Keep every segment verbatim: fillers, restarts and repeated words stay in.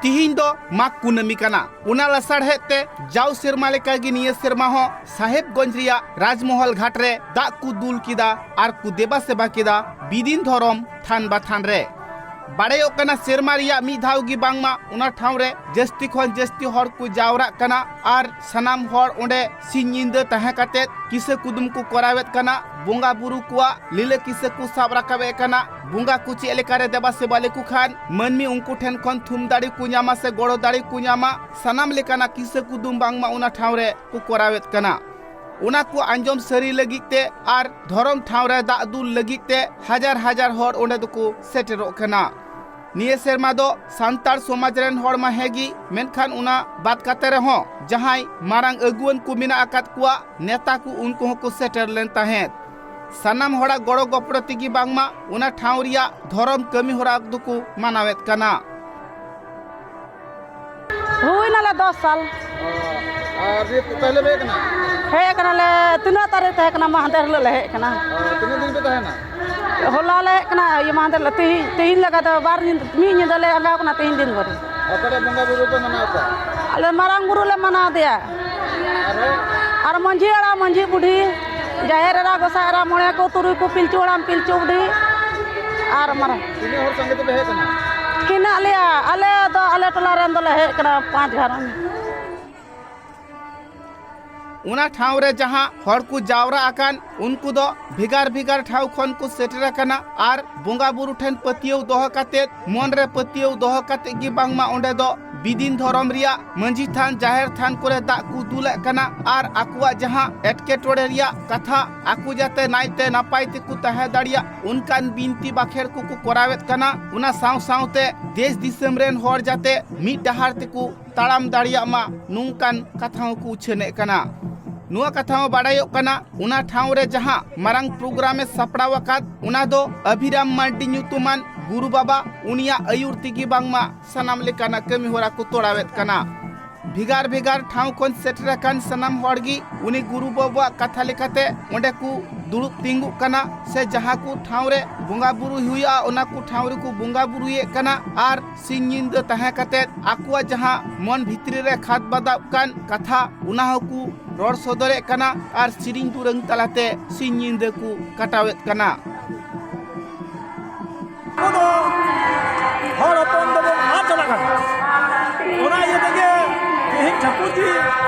ᱛᱤᱦᱤᱧ ᱫᱚ ᱢᱟᱜᱽ ᱠᱩᱱᱟᱹᱢᱤ ᱠᱟᱱᱟ᱾ ᱚᱱᱟ ᱞᱟᱥᱟᱲᱦᱮᱫ ᱛᱮ ᱡᱟᱣ ᱥᱮᱨᱢᱟ ᱞᱮᱠᱟᱜᱮ ᱱᱤᱭᱟᱹ ᱥᱮᱨᱢᱟ ᱦᱚᱸ ᱥᱟᱦᱮᱵᱽᱜᱚᱸᱡᱽ ᱨᱮᱭᱟᱜ ᱨᱟᱡᱽᱢᱚᱦᱚᱞ ᱜᱷᱟᱴ ᱨᱮ ᱫᱟᱜ ᱠᱚ ᱫᱩᱞ ᱠᱮᱫᱟ ᱟᱨ ᱠᱚ ᱫᱮᱵᱟ ᱥᱮᱵᱟ ᱠᱮᱫᱟ ᱵᱤᱫᱤᱱ ᱫᱷᱚᱨᱚᱢ ᱛᱷᱟᱱ ᱵᱟᱛᱷᱟᱱ ᱨᱮ᱾ ᱵᱟᱲᱟᱭᱚᱜ ᱠᱟᱱᱟ, ᱥᱮᱨᱢᱟ ᱨᱮᱭᱟᱜ ᱢᱤᱫ ᱫᱷᱟᱣ ᱜᱮ ᱵᱟᱝᱢᱟ ᱚᱱᱟ ᱴᱷᱟᱶ ᱨᱮ ᱡᱟᱹᱥᱛᱤ ᱠᱷᱚᱱ ᱡᱟᱹᱥᱛᱤ ᱦᱚᱲ ᱠᱚ ᱡᱟᱣᱨᱟᱜ ᱠᱟᱱᱟ ᱟᱨ ᱥᱟᱱᱟᱢ ᱦᱚᱲ ᱚᱸᱰᱮ ᱥᱤᱧ ᱧᱤᱫᱟᱹ ᱛᱟᱦᱮᱸ ᱠᱟᱛᱮ ᱠᱤᱥᱟᱹ ᱠᱩᱫᱩᱢ ᱠᱚ ᱠᱚᱨᱟᱣᱮᱫ ᱠᱟᱱᱟ᱾ ᱵᱚᱸᱜᱟ ᱵᱩᱨᱩ ᱠᱚᱣᱟᱜ ᱞᱤᱞᱟᱹ ᱠᱤᱥᱟᱹ ᱠᱚ ᱥᱟᱵ ᱨᱟᱠᱟᱵᱮᱫ ᱠᱟᱱᱟ᱾ ᱵᱚᱸᱜᱟ ᱠᱚ ᱪᱮᱫ ᱞᱮᱠᱟᱨᱮ ᱫᱮᱵᱟ ᱥᱮᱵᱟ ᱞᱮᱠᱚ ᱠᱷᱟᱱ ᱢᱟᱹᱱᱢᱤ ᱩᱱᱠᱩ ᱴᱷᱮᱱ ᱠᱷᱚᱱ ᱛᱷᱩᱢ ᱫᱟᱲᱮ ᱠᱚ ᱧᱟᱢᱟ ᱥᱮ ᱜᱚᱲᱚ ᱫᱟᱲᱮ ᱠᱚ ᱧᱟᱢᱟ, ᱥᱟᱱᱟᱢ ᱞᱮᱠᱟᱱᱟᱜ ᱠᱤᱥᱟᱹ ᱠᱩᱫᱩᱢ ᱵᱟᱝᱢᱟ ᱚᱱᱟ ᱴᱷᱟᱶ ᱨᱮ ᱠᱚ ᱠᱚᱨᱟᱣᱮᱫ ᱠᱟᱱᱟ᱾ ᱚᱱᱟ ᱠᱚ ᱟᱸᱡᱚᱢ ᱥᱟᱹᱨᱤ ᱞᱟᱹᱜᱤᱫ ᱛᱮ ᱟᱨ ᱫᱷᱚᱨᱚᱢ ᱴᱷᱟᱶ ᱨᱮ ᱫᱟᱜ ᱫᱩᱞ ᱞᱟᱹᱜᱤᱫ ᱛᱮ ᱦᱟᱡᱟᱨ ᱦᱟᱡᱟᱨ ᱦᱚᱲ ᱚᱸᱰᱮ ᱫᱚᱠᱚ ᱥᱮᱴᱮᱨᱚᱜ ᱠᱟᱱᱟ᱾ ᱱᱤᱭᱟᱹ ᱥᱮᱨᱢᱟ ᱫᱚ ᱥᱟᱱᱛᱟᱲ ᱥᱚᱢᱟᱡᱽ ᱨᱮᱱ ᱦᱚᱲ ᱢᱟ ᱦᱮᱸ ᱜᱮ, ᱢᱮᱱᱠᱷᱟᱱ ᱚᱱᱟ ᱵᱟᱫ ᱠᱟᱛᱮ ᱨᱮᱦᱚᱸ ᱡᱟᱦᱟᱸᱭ ᱢᱟᱨᱟᱝ ᱟᱹᱜᱩᱣᱟᱹᱱ ᱠᱚ ᱢᱮᱱᱟᱜ ᱟᱠᱟᱫ ᱠᱚᱣᱟ, ᱱᱮᱛᱟ ᱠᱚ, ᱩᱱᱠᱩ ᱦᱚᱸᱠᱚ ᱥᱮᱴᱮᱨ ᱞᱮᱱ ᱛᱟᱦᱮᱸᱫ᱾ ᱥᱟᱱᱟᱢ ᱦᱚᱲᱟᱜ ᱜᱚᱲᱚ ᱜᱚᱯᱚᱲᱚ ᱛᱮᱜᱮ ᱵᱟᱝᱢᱟ ᱚᱱᱟ ᱴᱷᱟᱶ ᱨᱮᱭᱟᱜ ᱫᱷᱚᱨᱚᱢ ᱠᱟᱹᱢᱤ ᱦᱚᱨᱟ ᱫᱚᱠᱚ ᱢᱟᱱᱟᱣᱮᱫ ᱠᱟᱱᱟ᱾ ᱦᱩᱭ ᱱᱟᱞᱮ ᱫᱚᱥ ᱥᱟᱞ᱾ ᱟᱨ ᱤᱭᱟᱹ ᱛᱟᱦᱞᱮ ᱯᱮ ᱦᱮᱡ ᱠᱟᱱᱟ? ᱦᱮᱡ ᱠᱟᱱᱟᱞᱮ, ᱛᱤᱱᱟᱹᱜ ᱛᱟᱹᱨᱤᱠᱷ ᱛᱟᱦᱮᱸ ᱠᱟᱱᱟ? ᱢᱟᱦᱫᱮᱨ ᱦᱤᱞᱳᱜ ᱞᱮ ᱦᱮᱡ ᱠᱟᱱᱟ᱾ ᱟᱨ ᱛᱤᱱᱟᱹᱜ ᱫᱤᱱ ᱯᱮ ᱛᱟᱦᱮᱱᱟ? ᱦᱚᱞᱟ ᱞᱮ ᱦᱮᱡ ᱠᱟᱱᱟ, ᱤᱭᱟᱹ ᱢᱟᱦᱫᱮᱨ ᱦᱤᱞᱳᱜ, ᱛᱤᱦᱤᱧ, ᱛᱤᱦᱤᱧ ᱞᱮᱠᱟ ᱫᱚ ᱵᱟᱨ ᱧᱤᱫᱟᱹ, ᱢᱤᱫ ᱧᱤᱫᱟᱹ ᱞᱮ ᱟᱸᱜᱟᱣ ᱠᱟᱱᱟ, ᱛᱤᱦᱤᱧ ᱫᱤᱱ ᱵᱷᱳᱨ᱾ ᱚᱠᱟᱴᱟᱜ ᱵᱚᱸᱜᱟ ᱵᱩᱨᱩ ᱯᱮ ᱢᱟᱱᱟᱣ ᱠᱚᱣᱟ? ᱟᱞᱮ ᱢᱟᱨᱟᱝ ᱵᱩᱨᱩ ᱞᱮ ᱢᱟᱱᱟᱣ ᱫᱮᱭᱟ᱾ ᱟᱨᱦᱚᱸ? ᱟᱨ ᱢᱟᱹᱡᱷᱤ ᱦᱟᱲᱟᱢ, ᱢᱟᱹᱡᱷᱤ ᱵᱩᱰᱷᱤ, ᱡᱟᱦᱮᱨ ᱮᱨᱟ, ᱜᱚᱸᱥᱟᱭ ᱮᱨᱟ, ᱢᱚᱬᱮ ᱠᱚ, ᱛᱩᱨᱩᱭ ᱠᱚ, ᱯᱤᱞᱪᱩ ᱦᱟᱲᱟᱢ, ᱯᱤᱞᱪᱩ ᱵᱩᱰᱷᱤ, ᱟᱨ ᱢᱟᱨᱟᱝ᱾ ᱛᱤᱱᱟᱹᱜ ᱦᱚᱲ ᱥᱟᱸᱜᱮ ᱛᱮᱯᱮ ᱦᱮᱡ ᱠᱟᱱᱟ? ᱦᱮᱱᱟᱜ ᱞᱮᱭᱟ, ᱟᱞᱮ ᱫᱚ, ᱟᱞᱮ ᱴᱚᱞᱟ ᱨᱮᱱ ᱫᱚᱞᱮ ᱦᱮᱡ ᱠᱟᱱᱟ ᱯᱟᱸᱪ ᱜᱷᱟᱨᱚᱸᱡᱽ᱾ ᱚᱱᱟ ᱴᱷᱟᱶ ᱨᱮ ᱡᱟᱦᱟᱸ ᱦᱚᱲ ᱠᱚ ᱡᱟᱣᱨᱟ ᱟᱠᱟᱱ, ᱩᱱᱠᱩ ᱫᱚ ᱵᱷᱮᱜᱟᱨ ᱵᱷᱮᱜᱟᱨ ᱴᱷᱟᱶ ᱠᱷᱚᱱ ᱠᱚ ᱥᱮᱴᱮᱨ ᱟᱠᱟᱱᱟ ᱟᱨ ᱵᱚᱸᱜᱟ ᱵᱩᱨᱩ ᱴᱷᱮᱱ ᱯᱟᱹᱛᱭᱟᱹᱣ ᱫᱚᱦᱚ ᱠᱟᱛᱮ, ᱢᱚᱱ ᱨᱮ ᱯᱟᱹᱛᱭᱟᱹᱣ ᱫᱚᱦᱚ ᱠᱟᱛᱮ ᱜᱮ ᱵᱟᱝᱢᱟ ᱚᱸᱰᱮ ᱫᱚ ᱵᱤᱫᱤᱱ ᱫᱷᱚᱨᱚᱢ ᱨᱮᱭᱟᱜ ᱢᱟᱹᱡᱷᱤ ᱛᱷᱟᱱ, ᱡᱟᱦᱮᱨ ᱛᱷᱟᱱ ᱠᱚᱨᱮ ᱫᱟᱜ ᱠᱚ ᱫᱩᱞᱮᱫ ᱠᱟᱱᱟ ᱟᱨ ᱟᱠᱚᱣᱟᱜ ᱡᱟᱦᱟᱸ ᱮᱴᱠᱮᱴᱚᱬᱮ ᱨᱮᱭᱟᱜ ᱠᱟᱛᱷᱟ, ᱟᱠᱚ ᱡᱟᱛᱮ ᱱᱟᱭᱛᱮ ᱱᱟᱯᱟᱭ ᱛᱮᱠᱚ ᱛᱟᱦᱮᱸ ᱫᱟᱲᱮᱭᱟᱜ, ᱚᱱᱠᱟᱱ ᱵᱤᱱᱛᱤ ᱵᱟᱠᱷᱮᱲ ᱠᱚᱠᱚ ᱠᱚᱨᱟᱣᱮᱫ ᱠᱟᱱᱟ᱾ ᱚᱱᱟ ᱥᱟᱶ ᱥᱟᱶᱛᱮ ᱫᱮᱥ ᱫᱤᱥᱚᱢ ᱨᱮᱱ ᱦᱚᱲ ᱡᱟᱛᱮ ᱢᱤᱫ ᱰᱟᱦᱟᱨ ᱛᱮᱠᱚ ᱛᱟᱲᱟᱢ ᱫᱟᱲᱮᱭᱟᱜ ᱢᱟ, ᱱᱚᱝᱠᱟᱱ ᱠᱟᱛᱷᱟ ᱦᱚᱸᱠᱚ ᱩᱪᱷᱟᱹᱱᱮᱫ ᱠᱟᱱᱟ᱾ ᱱᱚᱣᱟ ᱠᱟᱛᱷᱟ ᱦᱚᱸ ᱵᱟᱲᱟᱭᱚᱜ ᱠᱟᱱᱟ, ᱚᱱᱟ ᱴᱷᱟᱶ ᱨᱮ ᱡᱟᱦᱟᱸ ᱢᱟᱨᱟᱝ ᱯᱨᱳᱜᱨᱟᱢ ᱮ ᱥᱟᱯᱲᱟᱣ ᱟᱠᱟᱫ, ᱚᱱᱟ ᱫᱚ ᱟᱵᱷᱤᱨᱟᱢ ᱢᱟᱨᱰᱤ ᱧᱩᱛᱩᱢᱟᱱ ᱜᱩᱨᱩ ᱵᱟᱵᱟ, ᱩᱱᱤᱭᱟᱜ ᱟᱹᱭᱩᱨ ᱛᱮᱜᱮ ᱵᱟᱝᱢᱟ ᱥᱟᱱᱟᱢ ᱞᱮᱠᱟᱱᱟᱜ ᱠᱟᱹᱢᱤ ᱦᱚᱨᱟ ᱠᱚ ᱛᱚᱲᱟᱣᱮᱫ ᱠᱟᱱᱟ᱾ ᱵᱷᱮᱜᱟᱨ ᱵᱷᱮᱜᱟᱨ ᱴᱷᱟᱶ ᱠᱷᱚᱱ ᱥᱮᱴᱮᱨ ᱟᱠᱟᱱ ᱥᱟᱱᱟᱢ ᱦᱚᱲ ᱜᱮ ᱩᱱᱤ ᱜᱩᱨᱩ ᱵᱟᱵᱟᱣᱟᱜ ᱠᱟᱛᱷᱟ ᱞᱮᱠᱟᱛᱮ ᱚᱸᱰᱮ ᱠᱚ ᱫᱩᱲᱩᱵ ᱛᱤᱸᱜᱩᱜ ᱠᱟᱱᱟ, ᱥᱮ ᱡᱟᱦᱟᱸ ᱠᱚ ᱴᱷᱟᱶ ᱨᱮ ᱵᱚᱸᱜᱟ ᱵᱩᱨᱩᱭ ᱦᱩᱭᱩᱜᱼᱟ, ᱚᱱᱟ ᱠᱚ ᱴᱷᱟᱶ ᱨᱮᱠᱚ ᱵᱚᱸᱜᱟ ᱵᱩᱨᱩᱭᱮᱫ ᱠᱟᱱᱟ᱾ ᱟᱨ ᱥᱤᱧ ᱧᱤᱫᱟᱹ ᱛᱟᱦᱮᱸ ᱠᱟᱛᱮᱫ ᱟᱠᱚᱣᱟᱜ ᱡᱟᱦᱟᱸ ᱢᱚᱱ ᱵᱷᱤᱛᱨᱤ ᱨᱮ ᱠᱷᱟᱫᱽ ᱵᱟᱫᱟᱜ ᱠᱟᱱ ᱠᱟᱛᱷᱟ, ᱚᱱᱟ ᱦᱚᱸᱠᱚ ᱨᱚᱲ ᱥᱚᱫᱚᱨᱮᱫ ᱠᱟᱱᱟ ᱟᱨ ᱥᱮᱨᱮᱧ ᱫᱩᱨᱟᱹᱝ ᱛᱟᱞᱟᱛᱮ ᱥᱤᱧ ᱧᱤᱫᱟᱹ ᱠᱚ ᱠᱟᱴᱟᱣᱮᱫ ᱠᱟᱱᱟ᱾ ᱟᱵᱚ ᱫᱚ ᱦᱚᱲ ᱦᱚᱯᱚᱱ ᱫᱚᱵᱚᱱ ᱟᱫ ᱪᱟᱞᱟᱜ ᱠᱟᱱᱟ᱾ ᱚᱱᱟ ᱤᱭᱟᱹ ᱛᱮᱜᱮ ᱛᱮᱦᱮᱧ ᱴᱷᱟᱹᱠᱩᱨ ᱡᱤ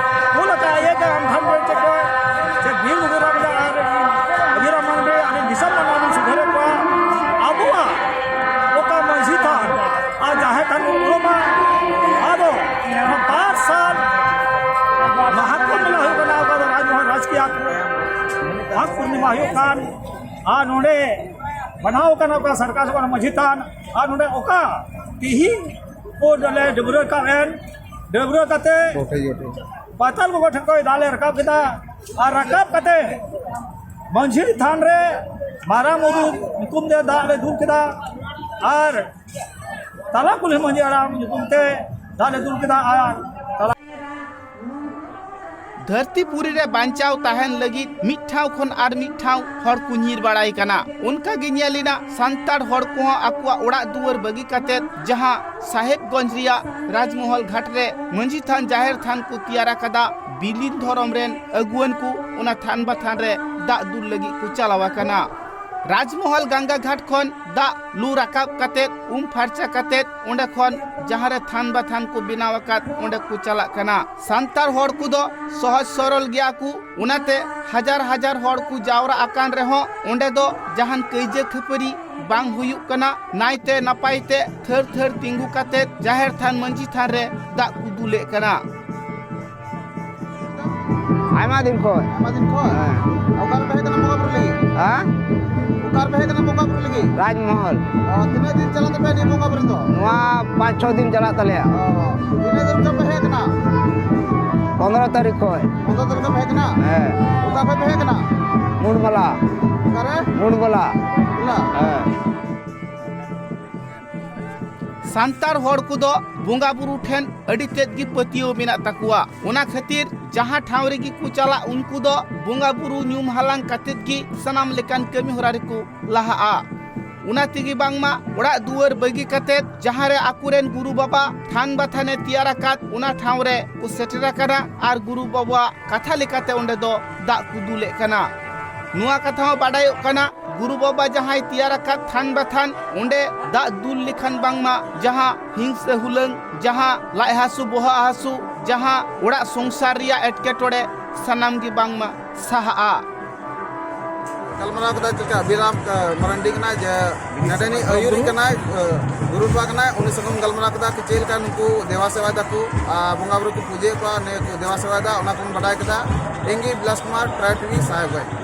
ᱚᱞ ᱟᱠᱟᱫ ᱤᱭᱟᱹ ᱛᱮ ᱟᱢ ᱫᱷᱟᱱ ᱵᱟᱹᱭ ᱛᱮᱠᱚ ᱥᱮ ᱵᱤᱨ ᱵᱩᱨᱩ ᱨᱮ ᱢᱮᱱᱟᱜᱼᱟ, ᱟᱨ ᱟᱹᱡᱤᱨᱟ ᱢᱟᱱᱰᱤ ᱟᱹᱰᱤ ᱫᱤᱥᱚᱢ ᱢᱟᱱᱟᱣ ᱵᱚᱱ ᱥᱩᱫᱷᱟᱹᱨᱮᱫ ᱠᱚᱣᱟ᱾ ᱟᱵᱚᱣᱟᱜ ᱚᱠᱟ ᱢᱟᱹᱡᱷᱤ ᱛᱷᱟᱱ ᱟᱨ ᱡᱟᱦᱮᱨ ᱛᱷᱟᱱ ᱩᱯᱨᱩᱢᱟ, ᱟᱫᱚ ᱵᱟᱨ ᱥᱟᱞ ᱢᱟᱦᱟ ᱠᱚ ᱢᱮᱞᱟ ᱦᱩᱭᱩᱜ ᱠᱟᱱᱟ, ᱚᱠᱟ ᱫᱚ ᱨᱟᱡᱽᱢᱚᱦᱚᱞ ᱨᱟᱡᱽᱠᱤᱭᱟ ᱢᱟᱜᱽ ᱯᱩᱨᱱᱤᱢᱟ ᱦᱩᱭᱩᱜ ᱠᱟᱱ, ᱟᱨ ᱱᱚᱰᱮ ᱵᱮᱱᱟᱣ ᱠᱟᱱᱟ ᱚᱠᱟ ᱥᱚᱨᱠᱟᱨ ᱥᱚᱨᱠᱟᱨ ᱢᱟᱹᱡᱷᱤ ᱛᱷᱟᱱ, ᱟᱨ ᱱᱚᱰᱮ ᱚᱠᱟ ᱛᱤᱦᱤᱧ ᱠᱚ ᱰᱟᱹᱵᱽᱨᱟᱹ ᱠᱟᱜ ᱮᱱ, ᱰᱟᱹᱵᱽᱨᱟᱹ ᱠᱟᱛᱮ ᱯᱟᱛᱟᱞ ᱵᱚᱸᱜᱟ ᱴᱷᱮᱱ ᱠᱷᱚᱱ ᱫᱟᱜ ᱞᱮ ᱨᱟᱠᱟᱵ ᱠᱮᱫᱟ, ᱟᱨ ᱨᱟᱠᱟᱵ ᱠᱟᱛᱮ ᱢᱟᱹᱡᱷᱤ ᱛᱷᱟᱱ ᱨᱮ ᱢᱟᱨᱟᱝ ᱵᱩᱨᱩ ᱧᱩᱛᱩᱢ ᱛᱮ ᱫᱟᱜ ᱞᱮ ᱫᱩᱞ ᱠᱮᱫᱟ, ᱟᱨ ᱛᱟᱞᱟ ᱠᱩᱞᱦᱤ ᱢᱟᱹᱡᱷᱤ ᱦᱟᱲᱟᱢ ᱧᱩᱛᱩᱢ ᱛᱮ ᱫᱟᱜ ᱞᱮ ᱫᱩᱞ ᱠᱮᱫᱟ, ᱟᱨ ᱛᱟᱞᱟ ᱫᱷᱟᱹᱨᱛᱤ ᱯᱩᱨᱤ ᱨᱮ ᱵᱟᱧᱪᱟᱣ ᱛᱟᱦᱮᱱ ᱞᱟᱹᱜᱤᱫ ᱢᱤᱫ ᱴᱷᱟᱶ ᱠᱷᱚᱱ ᱟᱨ ᱢᱤᱫ ᱴᱷᱟᱶ ᱦᱚᱲ ᱠᱚ ᱧᱤᱨ ᱵᱟᱲᱟᱭ ᱠᱟᱱᱟ᱾ ᱚᱱᱠᱟ ᱜᱮ ᱧᱮᱞ ᱮᱱᱟ, ᱥᱟᱱᱛᱟᱲ ᱦᱚᱲ ᱠᱚᱦᱚᱸ ᱟᱠᱚᱣᱟᱜ ᱚᱲᱟᱜ ᱫᱩᱣᱟᱹᱨ ᱵᱟᱹᱜᱤ ᱠᱟᱛᱮᱫ ᱡᱟᱦᱟᱸ ᱥᱟᱦᱮᱵᱽᱜᱚᱸᱡᱽ ᱨᱮᱭᱟᱜ ᱨᱟᱡᱽᱢᱚᱦᱚᱞ ᱜᱷᱟᱴ ᱨᱮ ᱢᱟᱹᱡᱷᱤ ᱛᱷᱟᱱ, ᱡᱟᱦᱮᱨ ᱛᱷᱟᱱ ᱠᱚ ᱛᱮᱭᱟᱨ ᱟᱠᱟᱫᱟ, ᱵᱤᱞᱤᱱ ᱫᱷᱚᱨᱚᱢ ᱨᱮᱱ ᱟᱹᱜᱩᱣᱟᱹᱱ ᱠᱚ ᱚᱱᱟ ᱛᱷᱟᱱ ᱵᱟᱛᱷᱟᱱ ᱨᱮ ᱫᱟᱜ ᱫᱩᱞ ᱞᱟᱹᱜᱤᱫ ᱠᱚ ᱪᱟᱞᱟᱣ ᱟᱠᱟᱱᱟ᱾ ᱨᱟᱡᱽᱢᱚᱦᱚᱞ ᱜᱟᱝᱜᱟ ᱜᱷᱟᱴ ᱠᱷᱚᱱ ᱫᱟᱜ ᱞᱩ ᱨᱟᱠᱟᱵ ᱠᱟᱛᱮᱫ, ᱩᱢ ᱯᱷᱟᱨᱪᱟ ᱠᱟᱛᱮᱫ, ᱚᱸᱰᱮ ᱠᱷᱚᱱ ᱡᱟᱦᱟᱸ ᱨᱮ ᱛᱷᱟᱱ ᱵᱟᱛᱷᱟᱱ ᱠᱚ ᱵᱮᱱᱟᱣ ᱟᱠᱟᱫ, ᱚᱸᱰᱮ ᱠᱚ ᱪᱟᱞᱟᱜ ᱠᱟᱱᱟ᱾ ᱥᱟᱱᱛᱟᱲ ᱦᱚᱲ ᱠᱚᱫᱚ ᱥᱚᱦᱚᱡ ᱥᱚᱨᱚᱞ ᱜᱮᱭᱟ ᱠᱚ, ᱚᱱᱟᱛᱮ ᱦᱟᱡᱟᱨ ᱦᱟᱡᱟᱨ ᱦᱚᱲ ᱠᱚ ᱡᱟᱣᱨᱟ ᱟᱠᱟᱱ ᱨᱮᱦᱚᱸ ᱚᱸᱰᱮ ᱫᱚ ᱡᱟᱦᱟᱱ ᱠᱟᱹᱭᱡᱟᱹ ᱠᱷᱟᱹᱯᱟᱹᱨᱤ ᱵᱟᱝ ᱦᱩᱭᱩᱜ ᱠᱟᱱᱟ᱾ ᱱᱟᱭᱛᱮ ᱱᱟᱯᱟᱭ ᱛᱮ ᱛᱷᱟᱹᱨ ᱛᱷᱟᱹᱨ ᱛᱤᱸᱜᱩ ᱠᱟᱛᱮᱫ ᱡᱟᱦᱮᱨ ᱛᱷᱟᱱ ᱢᱟᱹᱡᱷᱤ ᱛᱷᱟᱱ ᱨᱮ ᱫᱟᱜ ᱠᱚ ᱫᱩᱞᱮᱫ ᱠᱟᱱᱟ᱾ ᱟᱭᱢᱟ ᱫᱤᱱ ᱠᱷᱚᱱ᱾ ᱟᱭᱢᱟ ᱫᱤᱱ ᱠᱷᱚᱱ? ᱦᱮᱸ᱾ ᱚᱠᱟ ᱨᱮᱯᱮ ᱦᱮᱡ ᱠᱟᱱᱟ ᱵᱚᱸᱜᱟ ᱵᱩᱨᱩ ᱞᱟᱹᱜᱤᱫ? ᱦᱮᱸ? ᱚᱠᱟ ᱨᱮᱯᱮ ᱦᱮᱡ ᱠᱟᱱᱟ ᱵᱚᱸᱜᱟ ᱵᱩᱨᱩ ᱞᱟᱹᱜᱤᱫ? ᱨᱟᱡᱽᱢᱚᱦᱚᱞ᱾ ᱚ, ᱛᱤᱱᱟᱹᱜ ᱫᱤᱱ ᱪᱟᱞᱟᱜ ᱛᱟᱯᱮᱭᱟ ᱱᱤᱭᱟᱹ ᱵᱚᱸᱜᱟ ᱵᱩᱨᱩ ᱫᱚ? ᱱᱚᱣᱟ ᱯᱟᱸᱪ ᱪᱷᱚ ᱫᱤᱱ ᱪᱟᱞᱟᱜ ᱛᱟᱞᱮᱭᱟ᱾ ᱚ, ᱛᱤᱱᱟᱹᱜ ᱫᱤᱱ ᱪᱚ ᱯᱮ ᱦᱮᱡ ᱠᱟᱱᱟ? ᱯᱚᱱᱫᱽᱨᱚ ᱛᱟᱹᱨᱤᱠᱷ ᱠᱷᱚᱱ᱾ ᱯᱚᱱᱫᱽᱨᱚ ᱛᱟᱹᱨᱤᱠᱷ ᱯᱮ ᱦᱮᱡ ᱠᱟᱱᱟ? ᱦᱮᱸ᱾ ᱚᱠᱟ ᱠᱷᱚᱱ ᱯᱮ ᱦᱮᱡ ᱠᱟᱱᱟ? ᱢᱩᱲᱢᱟᱞᱟ᱾ ᱚᱠᱟᱨᱮ? ᱢᱩᱲᱢᱟᱞᱟ᱾ ᱢᱩᱲᱢᱟᱞᱟ? ᱦᱮᱸ᱾ ᱥᱟᱱᱛᱟᱲ ᱦᱚᱲ ᱠᱚᱫᱚ ᱵᱚᱸᱜᱟ ᱵᱩᱨᱩ ᱴᱷᱮᱱ ᱟᱹᱰᱤ ᱛᱮᱫ ᱜᱮ ᱯᱟᱹᱛᱭᱟᱹᱣ ᱢᱮᱱᱟᱜ ᱛᱟᱠᱚᱣᱟ᱾ ᱚᱱᱟ ᱠᱷᱟᱹᱛᱤᱨ ᱡᱟᱦᱟᱸ ᱴᱷᱟᱶ ᱨᱮᱜᱮ ᱠᱚ ᱪᱟᱞᱟᱜ, ᱩᱱᱠᱩ ᱫᱚ ᱵᱚᱸᱜᱟ ᱵᱩᱨᱩ ᱧᱩᱢ ᱦᱟᱞᱟᱝ ᱠᱟᱛᱮᱫ ᱜᱮ ᱥᱟᱱᱟᱢ ᱞᱮᱠᱟᱱ ᱠᱟᱹᱢᱤ ᱦᱚᱨᱟ ᱨᱮᱠᱚ ᱞᱟᱦᱟᱜᱼᱟ᱾ ᱚᱱᱟ ᱛᱮᱜᱮ ᱵᱟᱝᱢᱟ ᱚᱲᱟᱜ ᱫᱩᱣᱟᱹᱨ ᱵᱟᱹᱜᱤ ᱠᱟᱛᱮᱫ ᱡᱟᱦᱟᱸ ᱨᱮ ᱟᱠᱚᱨᱮᱱ ᱜᱩᱨᱩ ᱵᱟᱵᱟ ᱛᱷᱟᱱ ᱵᱟᱛᱷᱟᱱᱮ ᱛᱮᱭᱟᱨ ᱟᱠᱟᱫ, ᱚᱱᱟ ᱴᱷᱟᱶ ᱨᱮ ᱠᱚ ᱥᱮᱴᱮᱨ ᱟᱠᱟᱱᱟ ᱟᱨ ᱜᱩᱨᱩ ᱵᱟᱵᱟᱣᱟᱜ ᱠᱟᱛᱷᱟ ᱞᱮᱠᱟᱛᱮ ᱚᱸᱰᱮ ᱫᱚ ᱫᱟᱜ ᱠᱚ ᱫᱩᱞᱮᱫ ᱠᱟᱱᱟ᱾ ᱱᱚᱣᱟ ᱠᱟᱛᱷᱟ ᱦᱚᱸ ᱵᱟᱰᱟᱭᱚᱜ ᱠᱟᱱᱟ, ᱜᱩᱨᱩ ᱵᱟᱵᱟ ᱡᱟᱦᱟᱸᱭ ᱛᱮᱭᱟᱨ ᱟᱠᱟᱫ ᱛᱷᱟᱱ ᱵᱟᱛᱷᱟᱱ, ᱚᱸᱰᱮ ᱫᱟᱜ ᱫᱩᱞ ᱞᱮᱠᱷᱟᱱ ᱵᱟᱝᱢᱟ ᱡᱟᱦᱟᱸ ᱦᱤᱝᱥᱟᱹ ᱦᱩᱞᱟᱹᱝ, ᱡᱟᱦᱟᱸ ᱞᱟᱡ ᱦᱟᱹᱥᱩ, ᱵᱚᱦᱚᱜ ᱦᱟᱹᱥᱩ, ᱡᱟᱦᱟᱸ ᱚᱲᱟᱜ ᱥᱚᱝᱥᱟᱨ ᱨᱮᱭᱟᱜ ᱮᱴᱠᱮᱴᱚᱬᱮ, ᱥᱟᱱᱟᱢ ᱜᱮ ᱵᱟᱝᱢᱟ ᱥᱟᱦᱟᱜᱼᱟ᱾ ᱜᱟᱞᱢᱟᱨᱟᱣ ᱠᱮᱫᱟ ᱪᱮᱫ ᱞᱮᱠᱟ ᱚᱵᱷᱤᱨᱟᱢ, ᱟ, ᱢᱟᱨᱟᱱᱰᱤ ᱠᱟᱱᱟᱭ, ᱡᱮ ᱱᱚᱰᱮᱱᱤᱡ ᱟᱹᱭᱩᱨᱤᱡ ᱠᱟᱱᱟᱭ, ᱟ, ᱜᱩᱨᱩ ᱵᱟᱵᱟ ᱠᱟᱱᱟᱭ, ᱩᱱᱤ ᱥᱟᱶ ᱵᱚᱱ ᱜᱟᱞᱢᱟᱨᱟᱣ ᱠᱮᱫᱟ ᱠᱤ ᱪᱮᱫ ᱞᱮᱠᱟ ᱱᱩᱠᱩ ᱫᱮᱵᱟ ᱥᱮᱵᱟᱭ ᱫᱟᱠᱚ, ᱟᱨ ᱵᱚᱸᱜᱟ ᱵᱩᱨᱩ ᱠᱚ ᱯᱩᱡᱟᱹᱭᱮᱫ ᱠᱚᱣᱟ, ᱱᱤᱭᱟᱹ ᱠᱚ ᱫᱮᱵᱟ ᱥᱮᱵᱟᱭ ᱫᱟ, ᱚᱱᱟ ᱠᱚᱵᱚᱱ ᱵᱟᱰᱟᱭ ᱠᱮᱫᱟ᱾ ᱤᱧ ᱜᱮ ᱵᱤᱞᱟᱥ ᱠᱩᱢᱟᱨ, ᱴᱨᱟᱭᱤᱵᱽ ᱴᱤᱵᱷᱤ, ᱥᱟᱦᱮᱵᱽᱜᱚᱸᱡᱽ᱾